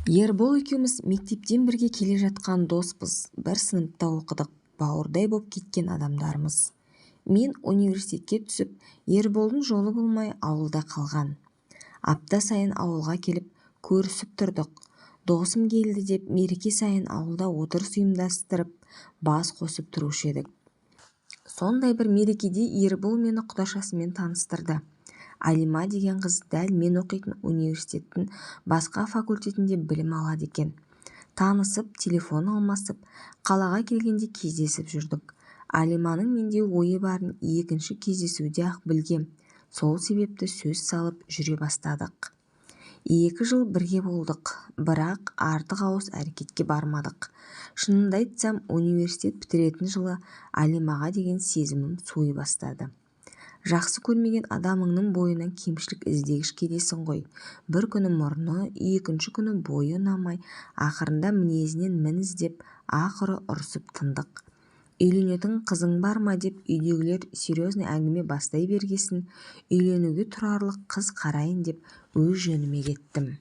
Ербол екеуміз мектептен бірге келе жатқан доспыз. Бір сыныпта оқыдық, бауырдай боп кеткен адамдармыз. Мен университетке түсіп, Ерболдың жолы болмай ауылда қалған. Апта сайын ауылға келіп, көрісіп тұрдық. Досым келді деп мереке сайын ауылда отырыс ұйымдастырып, бас қосып тұрушы едік. Сондай бір мерекеде Ербол мені құдашасымен таныстырды. Алима деген қыз дәл мен оқитын университеттің басқа факультетінде білім алады екен. Танысып, телефон алмасып, қалаға келгенде кездесіп жүрдік. Алиманың менде ойы барын екінші кездесуде-ақ білгем. Сол себепті сөз салып жүре бастадық. 2 жыл бірге болдық, бірақ артық ауыс әрекетке бармадық. Шынымды айтсам, университет бітіретін жылы Алимаға деген сезімім суи бастады. Жақсы көрмеген адамыңның бойынан кемшілік іздегіш келесің ғой. Бір күні мұрны, екінші күні бойы ұнамай, ақырында мінезінен мін іздеп, ақыры ұрысып тындық. Үйленетін қызың бар ма деп үйдегілер серьезный әңгіме бастай бергесін, үйленуге тұрарлық қыз қарайын деп өз жөніме кеттім.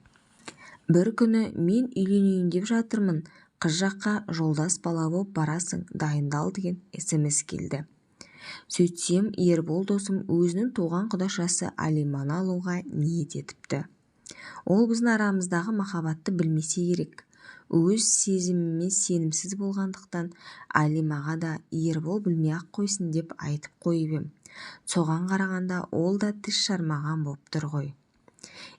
Бір күні мен үйленейін деп жатырмын, қыз жаққа жолдас бала боп барасың, дайындал деген СМС келді. Сөйтсем, Ербол досым өзінің туған құдашасы Алиманы алуға ниет етіпті. Ол біздің арамыздағы махаббатты білмесе керек. Өз сезіміме сенімсіз болғандықтан Алимаға да Ербол білмей-ақ қойсын деп айтып қойып ем. Соған қарағанда ол да тіс жармаған боп тұр ғой.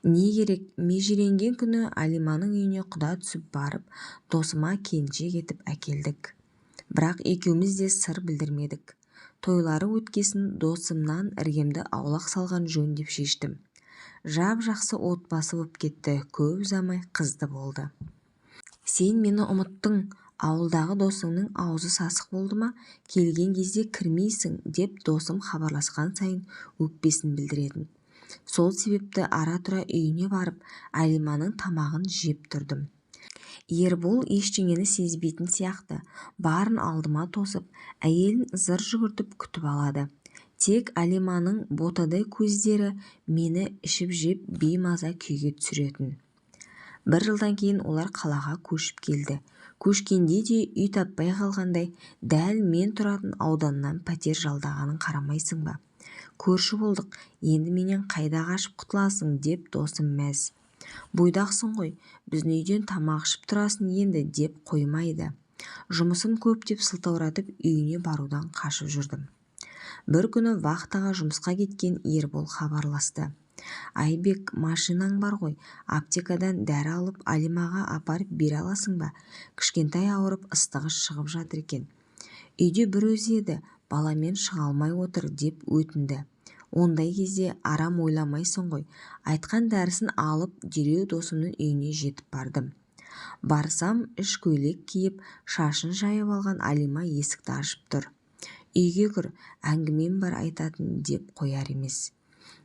Не керек, межеленген күні Алиманың үйіне құда түсіп барып, досыма келіншек етіп әкелдік. Бірақ екеуміз де сыр білдірмедік. Тойлары өткесін досымнан іргемді аулақ салған жөн деп шештім. Жап-жақсы отбасы боп кетті, көп ұзамай қызды болды. Сен мені ұмыттың, ауылдағы досыңның аузы сасық болды ма, келген кезде кірмейсің деп досым хабарласқан сайын өкпесін білдіретін. Сол себепті ара-тұра үйіне барып, Алиманың тамағын жеп тұрдым. Ербол ештеңені сезбейтін сияқты, барын алдыма тосып, әйелін зыр жүгіртіп күтіп алады. Тек Алиманың ботадай көздері мені ішіп-жеп беймаза күйге түсіретін. Бір жылдан кейін олар қалаға көшіп келді. Көшкенде де үй таппай қалғандай, дәл мен тұратын ауданнан пәтер жалдағанын қарамайсың ба? Көрші болдық, енді менен қайда қашып құтыласың деп досым мәз. Бойдақсың ғой, біздің үйден тамақ ішіп тұрасың енді деп қоймайды. Жұмысым көп деп сылтауратып үйіне барудан қашып жүрдім. Бір күні вахтаға жұмысқа кеткен Ербол хабарласты. Айбек, машинаң бар ғой, аптекадан дәрі алып Алимаға апарып бере аласың ба? Кішкентай ауырып ыстығы шығып жатыр екен. Үйде бір өзі еді, баламен шыға алмай отыр деп өтінді. Ондай кезде арам ойламайсың ғой. Айтқан дәрісін алып, дереу досымның үйіне жетіп бардым. Барсам, іш көйлек киіп, шашын жайып алған Алима есікті ашып тұр. Үйге кір, әңгімем бар айтатын деп қояр емес.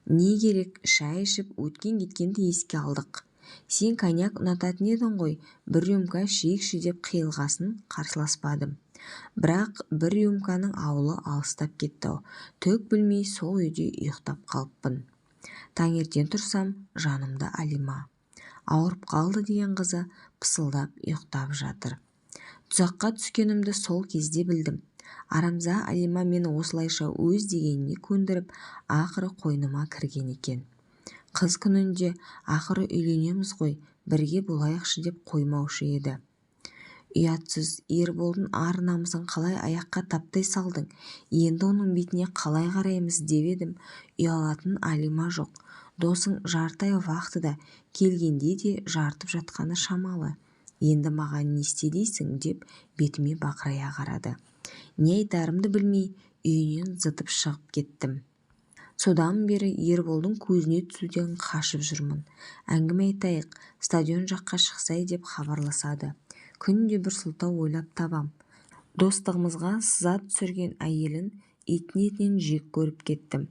Не керек, шай ішіп, өткен-кеткенді еске алдық. Сен коньяк ұнататын едің ғой, бір рюмка ішейікші деп қиылғасын қарсыласпадым. Бірақ бір рюмканың ауылы алыстап кетті-ау, түк білмей сол үйде ұйықтап қалыппын. Таңертең тұрсам, жанымда Алима. Ауырып қалды деген қызы пысылдап ұйықтап жатыр. Тұзаққа түскенімді сол кезде білдім. Арамза Алима мені осылайша өз дегеніне көндіріп, ақыры қойныма кірген екен. Қыз күнінде ақыры үйленеміз ғой, бірге болайықшы деп қоймаушы еді. Ұятсыз Ерболдың ар намысын қалай аяққа таптай салдың, енді оның бетіне қалай қараймыз деп едім, ұялатын Алима жоқ. Досың жарты ай вахтыда, келгенде де жартып жатқаны шамалы. Енді маған не істе дейсің деп бетіме бақырая қарады. Не айтарымды білмей, үйінен зытып шығып кеттім. Содан бері Ерболдың көзіне түсуден қашып жүрмін. Әңгіме айтайық, стадион жаққа шықсай деп хабарласады. Күнде бір сылтау ойлап табам. Достығымызға сызат түсірген әйелін итін етінен жек көріп кеттім.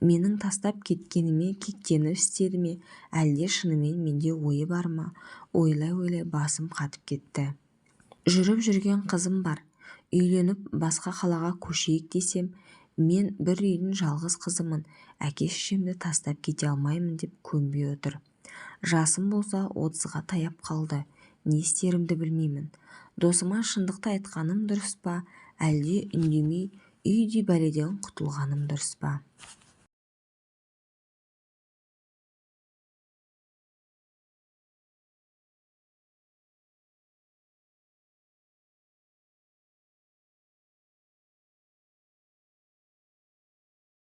Менің тастап кеткеніме кектеніп істеді ме, әлде шынымен менде ойы бар ма? Ойлай-ойлай басым қатып кетті. Жүріп жүрген қызым бар. Үйленіп басқа қалаға көшейік десем, мен бір үйдің жалғыз қызымын, әке-шешемді тастап кете алмаймын деп көнбей отыр. Жасым болса 30-ға таяп қалды. Не істерімді білмеймін. Досыма шындықты айтқаным дұрыс па, әлде үндемей үйдей бәледен құтылғаным дұрыс па?